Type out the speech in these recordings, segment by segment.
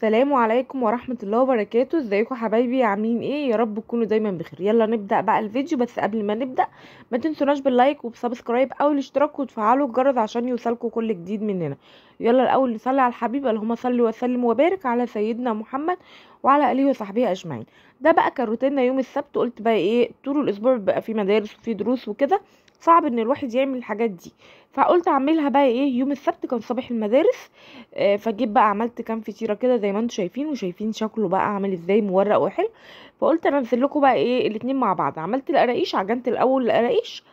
السلام عليكم ورحمة الله وبركاته. ازيكم حبايبي، عاملين ايه؟ يا رب تكونوا دايما بخير. يلا نبدأ بقى الفيديو، بس قبل ما نبدأ ما تنسوناش بال like وب subscribe او الاشتراك وتفعلوا الجرس عشان يوصلكم كل جديد مننا. يلا الاول نصلي على الحبيب، اللهم صل وسلم وبارك على سيدنا محمد وعلى اله وصحبه اجمعين. ده بقى كان روتيننا يوم السبت. قلت بقى ايه، طول الاسبوع بقى في مدارس وفي دروس وكده، صعب ان الواحد يعمل الحاجات دي، فقلت اعملها بقى ايه يوم السبت، كان صباح المدارس. فجيت بقى عملت كام فطيره كده زي ما انتم شايفين، وشايفين شكله بقى عامل ازاي، مورق وحلو. فقلت انزل لكم بقى ايه الاتنين مع بعض. عملت القراقيش، عجنت الاول القراقيش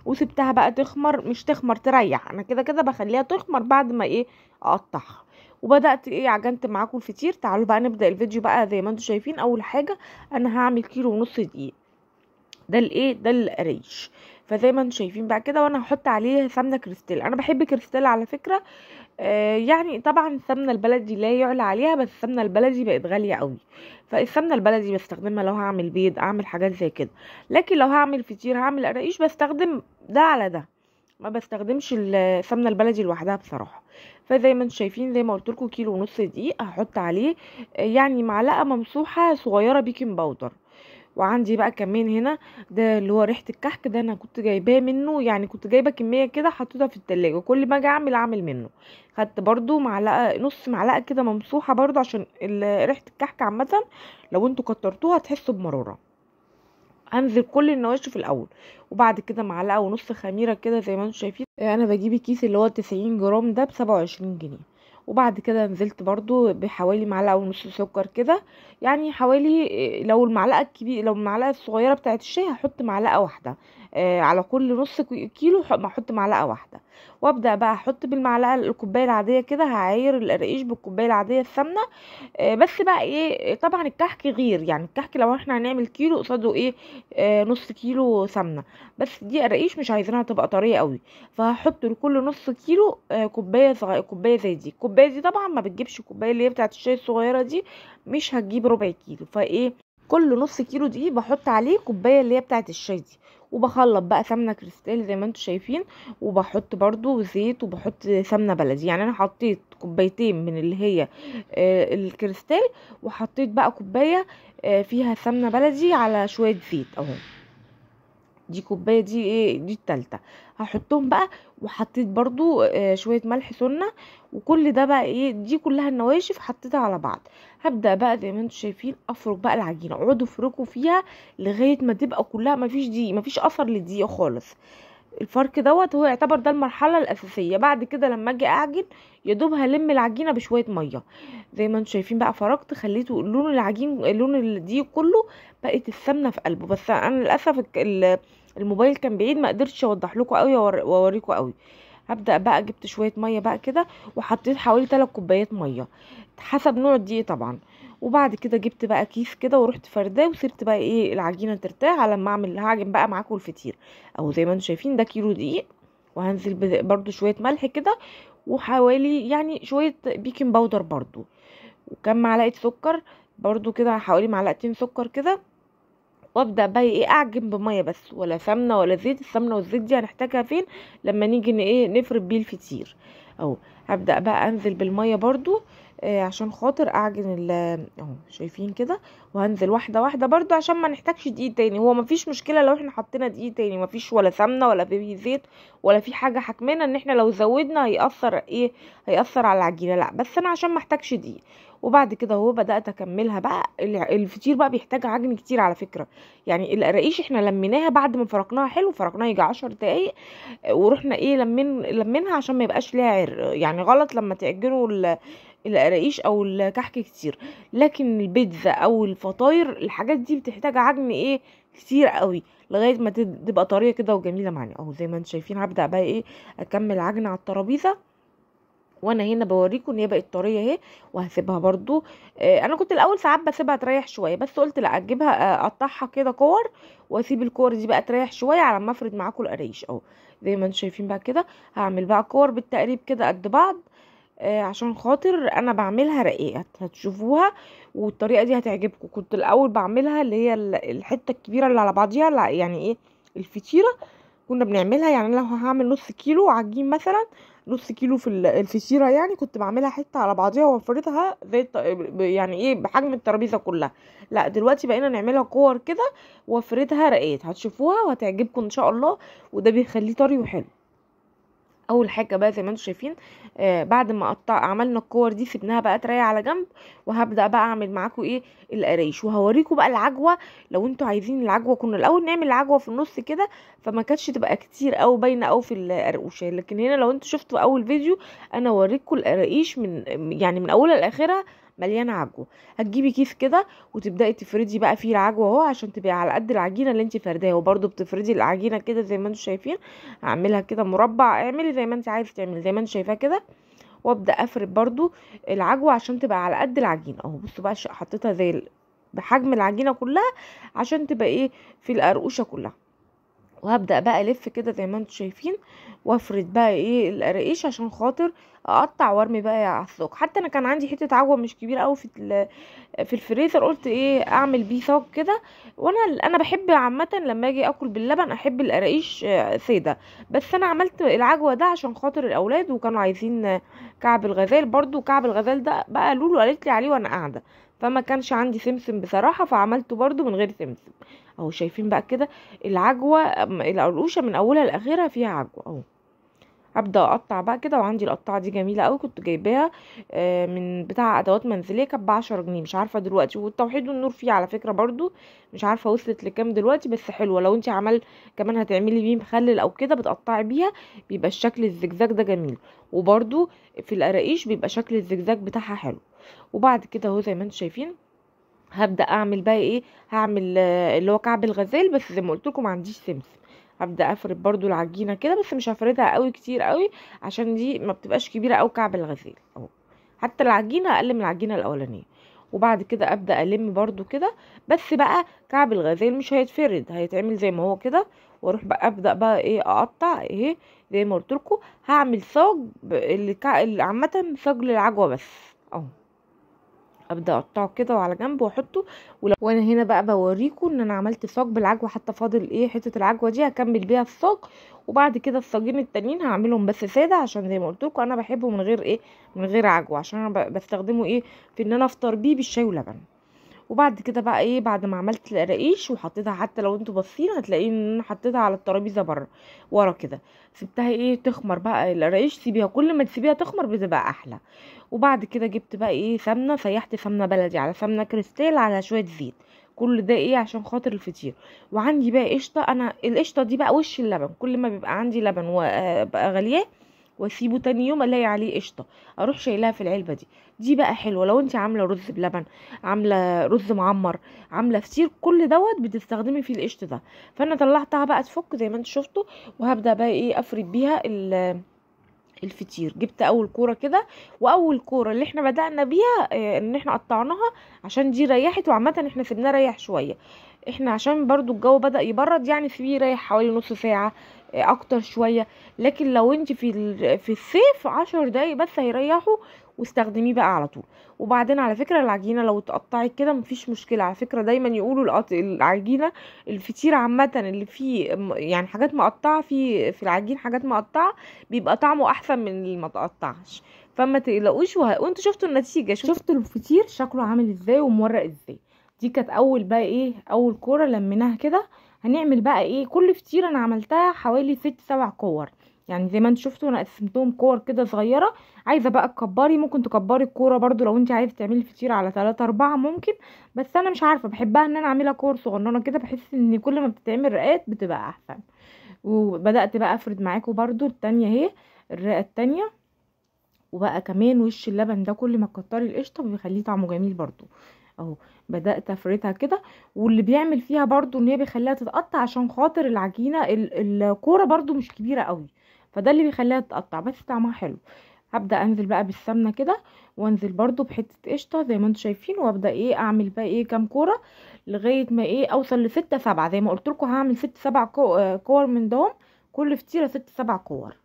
وسبتها بقى تخمر، مش تخمر تريح، انا كده كده بخليها تخمر بعد ما ايه اقطعها. وبدات ايه عجنت معاكم الفطير. تعالوا بقى نبدا الفيديو بقى زي ما انتم شايفين. اول حاجة انا هعمل 1.5 كيلو دقيق، ده الايه ده القريش. فزي ما انتم شايفين بقى كده، وانا هحط عليه سمنه كريستال. انا بحب كريستال على فكرة، يعني طبعا السمنة البلدي لا يعلى عليها، بس السمنة البلدي بقت غالية قوي، فالسمنه البلدي بستخدمها لو هعمل بيض، اعمل حاجات زي كده. لكن لو هعمل فطير، هعمل قراقيش، بستخدم ده على ده، ما بستخدمش السمنة البلدي لوحدها بصراحة. فزي ما انتم شايفين زي ما قلت لكم 1.5 كيلو دقيق، هحط عليه يعني معلقه ممسوحة صغيرة baking powder. وعندي بقى كمان هنا ده اللي هو ريحه الكحك، ده انا كنت جايباه منه، يعني كنت جايبه كمية كده حطيتها في التلاجة، كل ما اجي اعمل منه. خدت برده معلقه، نص معلقه كده ممسوحة برده، عشان ريحه الكحك عامة لو انتوا كترتوها هتحسوا بمراره. هنزل كل النواشف الاول، وبعد كده 1.5 معلقه خميره كده زي ما انتوا شايفين. انا بجيب الكيس اللي هو 90 جرام ده ب27 جنيه. وبعد كده نزلت برضو بحوالي 1.5 معلقه سكر كده، يعني حوالي لو المعلقة الكبيرة، لو المعلقة الصغيرة بتاعه الشاي هحط معلقه واحدة، على كل نص كيلو هحط معلقه واحدة. وابدا بقى احط بالمعلقه الكوباية العادية كده، هعاير القراقيش بالكوبايه العادية السمنة. بس بقى ايه، طبعا الكحك غير، يعني الكحك لو احنا هنعمل كيلو قصاده ايه نص كيلو سمنه، بس دي قراقيش مش عايزينها تبقى طرية قوي، فهحط لكل نص كيلو كوباية صغيرة، كوباية زي دي. الكوباية دي طبعا ما بتجيبش الكوباية اللي هي بتاعه الشاي الصغيرة دي، مش هتجيب ربع كيلو، فايه كل نص كيلو دي بحط عليه كوباية اللي هي بتاعه الشاي دي. وبخلط بقى سمنه كريستال زي ما انتم شايفين، وبحط برضو زيت، وبحط سمنه بلدي. يعني انا حطيت كوبايتين من اللي هي الكريستال، وحطيت بقى كوباية فيها سمنه بلدي على شوية زيت اهو. دي كوباية، دي ايه دي التالتة هحطهم بقى. وحطيت برضو شوية ملح سنة، وكل ده بقى ايه دي كلها النواشف حطيتها على بعض. هبدا بقى زي ما انتم شايفين افرك بقى العجينة، اقعدوا افركوا فيها لغاية ما تبقى كلها مفيش دقيق، مفيش اثر للدقيق خالص. الفرك دوت هو يعتبر ده المرحلة الاساسية. بعد كده لما اجي اعجن يا دوب هلم العجينة بشوية مية. زي ما انتم شايفين بقى فركت، خليته لون العجين لون الدقيق كله بقت السمنة في قلبه. بس انا للاسف الموبايل كان بعيد، ما قدرتش اوضح لكم قوي واوريكم قوي. هبدا بقى جبت شوية مية بقى كده، وحطيت حوالي 3 كوبايات مية حسب نوع الدقيق طبعا. وبعد كده جبت بقى كيس كده ورحت فرداه، وسبت بقى ايه العجينة ترتاح على ما اعمل هعجن بقى معاكم الفطير اهو. زي ما انتم شايفين ده كيلو دقيق، وهنزل برده شوية ملح كده، وحوالي يعني شوية baking powder برده، وكم معلقه سكر برده كده، حوالي 2 معلقة سكر كده. وابدا بقى ايه اعجن بميه بس، ولا سمنه ولا زيت. السمنة والزيت دي هنحتاجها فين لما نيجي ايه نفرد بيه الفطير اهو. هبدا بقى انزل بالمية برضو عشان خاطر اعجن اهو شايفين كده. وهنزل واحدة واحدة برضو عشان ما نحتاجش دقيق تاني. هو مفيش مشكلة لو احنا حطينا دقيق تاني، مفيش ولا سمنه ولا في زيت ولا في حاجة حكمنا ان احنا لو زودنا هيأثر ايه، هيأثر على العجينة، لا بس انا عشان ما احتاجش دقيق. وبعد كده اهو بدات اكملها بقى. الفطير بقى بيحتاج عجن كتير على فكرة، يعني القراقيش احنا لميناها بعد ما فركناها حلو، فركناها يجي 10 دقايق، ورحنا ايه لمينها عشان ما يبقاش ليها عرق. يعني غلط لما تعجنوا القراقيش او الكحك كتير، لكن البيتزا او الفطاير الحاجات دي بتحتاج عجن ايه كتير قوي لغاية ما تبقى طرية كده وجميلة معانا اهو. زي ما انتم شايفين هبدا بقى ايه اكمل عجن على الترابيزة، وانا هنا بوريكم ان هي بقت طرية اهي. وهسيبها برضو، انا كنت الاول ساعات بسيبها تريح شوية، بس قلت لا اجيبها اقطعها كده كور، واسيب الكور دي بقى تريح شوية على ما افرد معاكم القرايش اهو. زي ما انتم شايفين بقى كده هعمل بقى كور بالتقريب كده قد بعض، عشان خاطر انا بعملها رقيقه هتشوفوها، والطريقة دي هتعجبكم. كنت الاول بعملها اللي هي الحتة الكبيرة اللي على بعضيها، يعني ايه الفطيره كنا بنعملها. يعني لو هعمل نص كيلو عجين مثلا نص كيلو في الفطيره، يعني كنت بعملها حتة على بعضيها وافردها زي يعني ايه بحجم الترابيزة كلها. لا دلوقتي بقينا نعملها كور كده وافردها رقات، هتشوفوها وهتعجبكم ان شاء الله، وده بيخليه طري وحلو. اول حاجة بقى زي ما انتم شايفين بعد ما عملنا الكور دي سيبناها بقى تريح على جنب، وهبدا بقى اعمل معاكم ايه القرايش، وهوريكم بقى العجوه. لو انتوا عايزين العجوه كنا الاول نعمل العجوه في النص كده، فما كانتش تبقى كتير او باينة او في القرقوشه، لكن هنا لو انتوا شفتوا اول فيديو انا اوريكم القراقيش من يعني من اولها لاخرها مليانة عجوه. هتجيبي كيس كده وتبداي تفردي بقى فيه العجوه اهو، عشان تبقى على قد العجينة اللي انت فرداها، وبرده بتفردي العجينة كده زي ما انتم شايفين. هعملها كده مربع، اعملي زي ما انت عايزه تعملي زي ما انت شايفاه كده، وابدا افرد برده العجوه عشان تبقى على قد العجينة اهو. بصوا بقى حطيتها زي بحجم العجينة كلها عشان تبقى ايه في القرقوشه كلها. وهبدا بقى الف كده زي ما انتم شايفين، وافرد بقى ايه القراقيش عشان خاطر اقطع وارمي بقى على الصاج. حتى انا كان عندي حتة عجوه مش كبيرة قوي في الفريزر، قلت ايه اعمل بيه صاج كده. وانا بحب عامة لما اجي اكل باللبن احب القراقيش ساده، بس انا عملت العجوه ده عشان خاطر الاولاد، وكانوا عايزين كعب الغزال برضو. كعب الغزال ده بقى لولو قالت لي عليه وانا قاعدة، فما كانش عندي سمسم بصراحة، فعملته برضو من غير سمسم اهو. شايفين بقى كده العجوه القرقوشه من اولها لاخرها فيها عجوه اهو. هبدا اقطع بقى كده، وعندي القطعة دي جميلة قوي كنت جايباها من بتاع ادوات منزلية، كانت ب10 جنيه مش عارفه دلوقتي، والتوحيد والنور فيه على فكرة برضو مش عارفه وصلت لكام دلوقتي، بس حلوة. لو انت عمل كمان هتعملي بيه مخلل او كده بتقطعي بيها بيبقى الشكل الزجزاج ده جميل، وبرضو في القراقيش بيبقى شكل الزجزاج بتاعها حلو. وبعد كده اهو زي ما انتم شايفين هبدا اعمل بقى ايه، هعمل اللي هو كعب الغزال، بس زي ما قلت لكم ما عنديش سمسم. هبدا افرد برضو العجينة كده، بس مش هفردها قوي كتير قوي عشان دي ما بتبقاش كبيرة قوي كعب الغزال اهو، حتى العجينة اقل من العجينة الاولانية. وبعد كده ابدا الم برضو كده، بس بقى كعب الغزال مش هيتفرد، هيتعمل زي ما هو كده. واروح بقى ابدا بقى ايه اقطع ايه زي ما قلت لكم، هعمل صاج عامة صاج للعجوه بس اهو. ابدا اقطعه كده وعلى جنب واحطه. وانا هنا بقى بوريكم ان انا عملت صاج بالعجوه، حتى فاضل ايه حتة العجوه دي هكمل بيها الصاج، وبعد كده الصاجين التانيين هعملهم بس ساده، عشان زي ما قلت لكم انا بحبه من غير ايه، من غير عجوه، عشان انا بستخدمه ايه في ان انا افطر بيه بالشاي ولبن. وبعد كده بقى ايه بعد ما عملت القراقيش وحطيتها، حتى لو انتوا باصين هتلاقي ان انا حطيتها على الترابيزة بره ورا كده، سبتها ايه تخمر بقى القراقيش، سيبيها كل ما تسيبيها تخمر بتبقى احلى. وبعد كده جبت بقى ايه سمنه، سيحت سمنه بلدي على سمنه كريستال على شوية زيت، كل ده ايه عشان خاطر الفطير. وعندي بقى قشطه، انا القشطه دي بقى وش اللبن، كل ما بيبقى عندي لبن وبقى غلياه واسيبه تاني يوم الاقي عليه قشطه اروح شايلها في العلبة دي. دي بقى حلوة لو انت عامله رز بلبن، عامله رز معمر، عامله فطير، كل دوت بتستخدمي فيه القشطه ده. فانا طلعتها بقى تفك زي ما انتوا شفتوا، وهبدا بقى ايه افرد بيها الفطير. جبت اول كورة كده، واول كورة اللي احنا بدأنا بيها ان احنا قطعناها عشان دي ريحت، وعامة احنا سيبناها ريح شوية احنا عشان برضو الجو بدأ يبرد، يعني سيبيه يريح حوالي نص ساعة اكتر شوية، لكن لو انت في الصيف 10 دقايق بس هيريحوا، واستخدميه بقى على طول. وبعدين على فكرة العجينة لو اتقطعت كده مفيش مشكلة، على فكرة دايما يقولوا العجينة الفطير عامة اللي فيه يعني حاجات مقطعه في العجين حاجات مقطعه بيبقى طعمه احسن من اللي ما تقطعش، فما تقلقوش. وانتوا شفتوا النتيجة، شفتوا الفطير شكله عامل ازاي ومورق ازاي. دي كانت اول بقى ايه اول كورة لميناها كده. هنعمل بقى ايه كل فطيره انا عملتها حوالي 6-7 كور، يعني زي ما انتوا شفتوا انا قسمتهم كور كده صغيرة. عايزه بقى تكبري ممكن تكبري الكورة برضو، لو انت عايزه تعملي فطيره على 3-4 ممكن، بس انا مش عارفه بحبها ان انا اعملها كور صغننه كده، بحس ان كل ما بتتعمل رقات بتبقى احسن. وبدات بقى افرد معاكم برضو التانية اهي الرقة التانية. وبقى كمان وش اللبن ده كل ما تكتري القشطه بيخليه طعمه جميل برضو اهو. بدات افردها كده، واللي بيعمل فيها برضو ان هي بيخليها تتقطع عشان خاطر العجينة الكورة برضو مش كبيرة قوي، فده اللي بيخليها تتقطع، بس طعمها حلو. هبدا انزل بقى بالسمنه كده، وانزل برضو بحته قشطه زي ما انتم شايفين، وابدا ايه اعمل بقى ايه كام كورة لغاية ما ايه اوصل ل6-7 زي ما قلت لكم. هعمل 6-7 كور من دوم، كل فطيره 6-7 كور.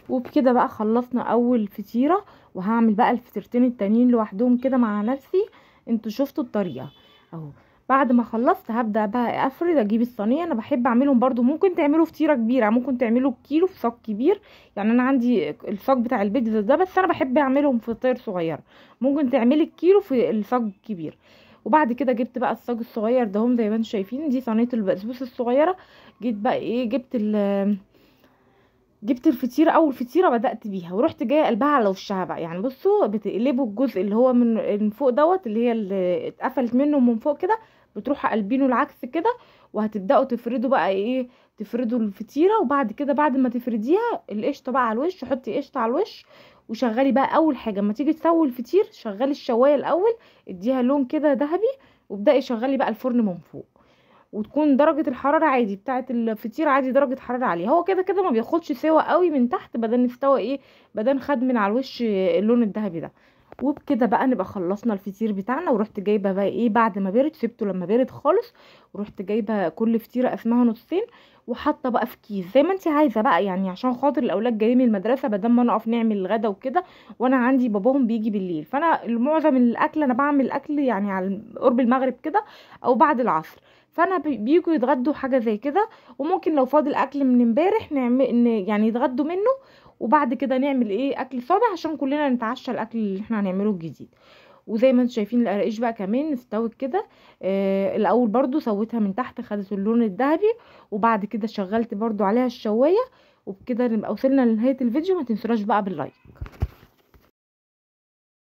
وبكده بقى خلصنا اول فطيره، وهعمل بقى الفطيرتين التانيين لوحدهم كده مع نفسي. انتوا شفتوا الطريقة اهو. بعد ما خلصت هبدا بقى افرد، اجيب الصينية. انا بحب اعملهم برضو، ممكن تعملوا فطيره كبيرة، ممكن تعملوا كيلو في صاج كبير، يعني انا عندي الصاج بتاع البيتزا ده، بس انا بحب اعملهم فطير صغيرة. ممكن تعملي الكيلو في الصاج الكبير. وبعد كده جبت بقى الصاج الصغير ده هم زي ما انتم شايفين، دي صينية البسبوسه الصغيرة. جيت بقى ايه، جبت الفطيره، اول فطيره بدات بيها، ورحت جاية قلبها على وشها بقى. يعني بصوا بتقلبوا الجزء اللي هو من فوق دوت، اللي هي اللي اتقفلت منه من فوق كده، بتروحوا قلبينه العكس كده، وهتبداوا تفردوا بقى ايه، تفردوا الفطيره. وبعد كده بعد ما تفرديها القشطه بقى على الوش، حطي قشطه على الوش وشغلي بقى. اول حاجة اما تيجي تسوي الفطير شغلي الشوايه الاول، اديها لون كده ذهبي، وابداي شغلي بقى الفرن من فوق، وتكون درجة الحرارة عادي بتاعة الفطير، عادي درجة حرارة عالية. هو كده كده ما بياخدش سوا قوي من تحت، بدل استوى ايه، بدل خد من على الوش اللون الذهبي ده. وبكده بقى نبقى خلصنا الفطير بتاعنا. ورحت جايبه بقى ايه بعد ما برد، سبته لما برد خالص، ورحت جايبه كل فطيره قسمها نصين، وحاطه بقى في كيس زي ما انت عايزه بقى، يعني عشان خاطر الاولاد جايين من المدرسة، بدل ما نقف نعمل الغدا وكده، وانا عندي باباهم بيجي بالليل، فانا معظم الاكل انا بعمل اكل يعني على قرب المغرب كده او بعد العصر، فانا بيجوا يتغدوا حاجة زي كده. وممكن لو فاضل اكل من امبارح نعمل يعني يتغدوا منه، وبعد كده نعمل ايه اكل صابع عشان كلنا نتعشى الاكل اللي احنا هنعمله الجديد. وزي ما انتم شايفين القراقيش بقى كمان استوت كده. الاول برضو سويتها من تحت، خدت اللون الذهبي، وبعد كده شغلت برضو عليها الشوايه. وبكده نبقى وصلنا لنهاية الفيديو. ما تنسوش بقى بال like.